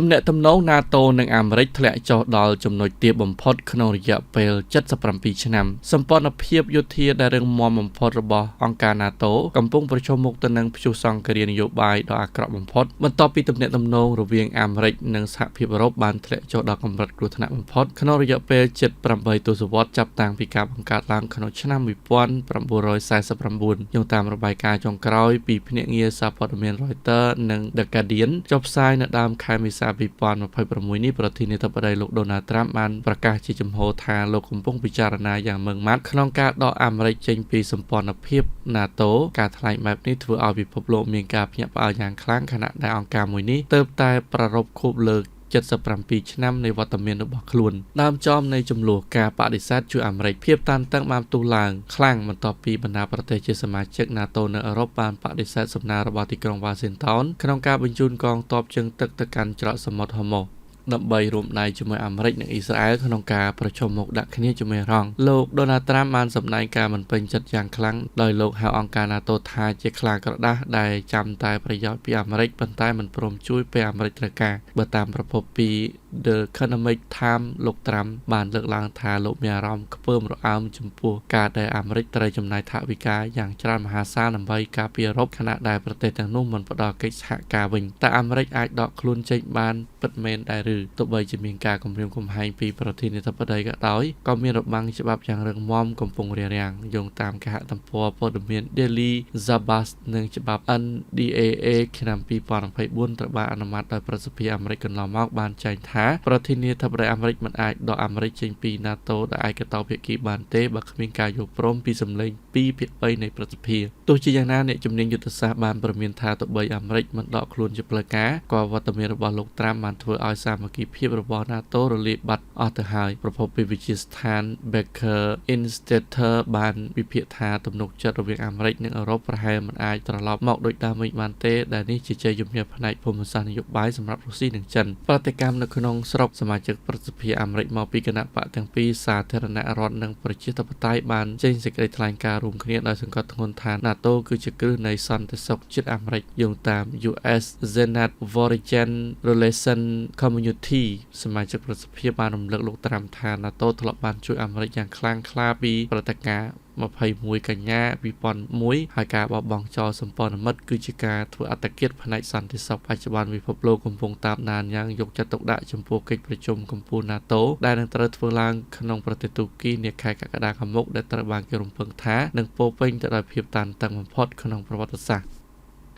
ទំនាក់ទំនង NATO និងអាមេរិកធ្លាក់ចុះដល់ចំណុចទាបបំផុតក្នុងរយៈពេល77ឆ្នាំសម្ព័ន្ធភាពយោធាដែលរឹងមាំបំផុតរបស់អង្គការ NATO កំពុងប្រឈមមុខទៅនឹងព្យុះសង្គ្រាមនយោបាយដ៏អាក្រក់បំផុតបន្ទាប់ពីទំនាក់ទំនងរវាងអាមេរិកនិងសហភាពអឺរ៉ុបបានធ្លាក់ចុះដល់កម្រិតគ្រោះថ្នាក់បំផុតក្នុងរយៈពេលជិត8ទសវត្សរ៍ចាប់តាំងពីការបង្កើតឡើងក្នុងឆ្នាំ1949យោងតាមរបាយការណ៍ចុងក្រោយពីភ្នាក់ងារសារព័ត៌មាន Reuters និង The Guardian ចុះផ្សាយនៅដើមខែមេសា2026នេះប្រធានាធិបតីលោក Donald Trump បានប្រកាសជាចំហថាលោកកំពុងពិចារណាយ៉ាងម៉ឺងម៉ាត់ក្នុងការដកអាមេរិកចេញពីសម្ព័ន្ធភាព NATO ការថ្លែងបែបនេះធ្វើឲ្យពិភពលោកមានការភ្ញាក់ផ្អើលយ៉ាងខ្លាំងខណៈដែលអង្គការមួយនេះទើបតែប្រារព្ធខួបលើក77ឆ្នាំនៃវត្តមានរបស់ខ្លួនដើមចមនៃចំនួនការបដិសេធជួយអាមេរិកភាពតានតឹងបានផ្ទុះឡើងខ្លាំងបន្ទាប់ពីបណ្ដាប្រទេសជាសមាជិក NATO នៅអឺរ៉ុបបានបដិសេធសំណើរបស់ទីក្រុងវ៉ាស៊ីនតោនក្នុងការបញ្ជូនកងទ័ពជើងទឹកទៅកាន់ច្រកសមុទ្រហូម៉ូសដើម្បីរួមដៃជាមួយអាមេរិកនិងអ៊ីស្រាអែលក្នុងការប្រឈមមុខដាក់គ្នាជាមួយអ៊ីរ៉ង់លោកដូណាល់ត្រាំបានសម្ដែងការមិនពេញចិត្តយ៉ាងខ្លាំងដោយលោកហៅអង្គការ NATO ថាជាខ្លាក្រដាស់ដែលចាំតែប្រយោជន៍ពីអាមេរិកប៉ុន្តែមិនព្រមជួយពេលអាមេរិកត្រូវការបើតាមប្រភពពី The Economic Times លោកត្រាំបានលើកឡើងថាលោកមានអារម្មណ៍ខ្ពើមរអើមចំពោះការដែលអាមេរិកត្រូវចំណាយថវិកាយ៉ាងច្រើនមហាសាលដើម្បីការពារអឺរ៉ុបខណៈដែលប្រទេសទាំងនោះមិនផ្ដល់កិច្ចសហការវិញតើអាមេរិកអាចដកខ្លួនចេញបានពិតមែនដែរឬទោះបីជាមានការគំរាមកំហែងពីប្រធានាធិបតីក៏ដោយក៏មានរបាំងច្បាប់យ៉ាងរឹងមាំកំពុងរារាំងយោងតាមគេហទំព័រព័ត៌មាន Daily Zabas និងច្បាប់ NDAA ឆ្នាំ2024ត្រូវបានអនុម័តដោយប្រសិទ្ធភាពអាមេរិកកន្លងមកបានចែងថាប្រធានាធិបតីអាមេរិកមិនអាចដកអាមេរិកចេញពី NATO ដោយឯកតោភាគីបានទេបើគ្មានការយល់ព្រមពីសម្លេង2ភាគ3នៃប្រសិទ្ធភាពទោះជាយ៉ាងណាអ្នកជំនាញយុទ្ធសាស្ត្របានព្រមានថាទោះបីអាមេរិកមិនដកខ្លួនជាផ្លូវការក៏វត្តមានរបស់លោកត្រាំបានធ្វើឲ្យសាមគ្គីភាពរបស់ NATO រលាយបាត់អស់ទៅហើយប្រភពពីវិទ្យាស្ថាន Baker Institute បានវិភាគថាទំនុកចិត្តរវាងអាមេរិកនិងអឺរ៉ុបប្រហែលមិនអាចត្រឡប់មកដូចដើមវិញបានទេដែលនេះជាជ័យជំនះផ្នែកភូមិសាស្ត្រនយោបាយសម្រាប់រុស្ស៊ីនិងចិនប្រតិកម្មនៅក្នុងស្រុកសមាជិកប្រសិទ្ធភាពអាមេរិកមកពីគណៈបកទាំងពីរសាធារណរដ្ឋនិងប្រជាធិបតេយ្យបានចេញសេចក្តីថ្លែងការណ៍រួមគ្នាដោយសង្កត់ធ្ងន់ថា NATO គឺជាគ្រឹះនៃសន្តិសុខជាតិអាមេរិកយោងតាម US Senate Foreign Relations Committee សមាជិកប្រសិទ្ធភាពបានរំលឹកលោកត្រាំថា NATO ធ្លាប់បានជួយអាមេរិកយ៉ាងខ្លាំងក្លាពីព្រឹត្តិការណ៍21កញ្ញា2001ហើយការបោះបង់ចោលសម្ព័ន្ធមិត្តគឺជាការធ្វើអត្តឃាតផ្នែកសន្តិសុខបច្ចុប្បន្នពិភពលោកកំពុងតាមដានយ៉ាងយកចិត្តទុកដាក់ចំពោះកិច្ចប្រជុំកំពូល NATO ដែលនឹងត្រូវធ្វើឡើងក្នុងប្រទេសទូគីនាខែកក្កដាខាងមុខដែលត្រូវបានគេរំពឹងថានឹងពោពេញទៅដោយភាពតានតឹងបំផុតក្នុងប្រវត្តិសាស្ត្រ។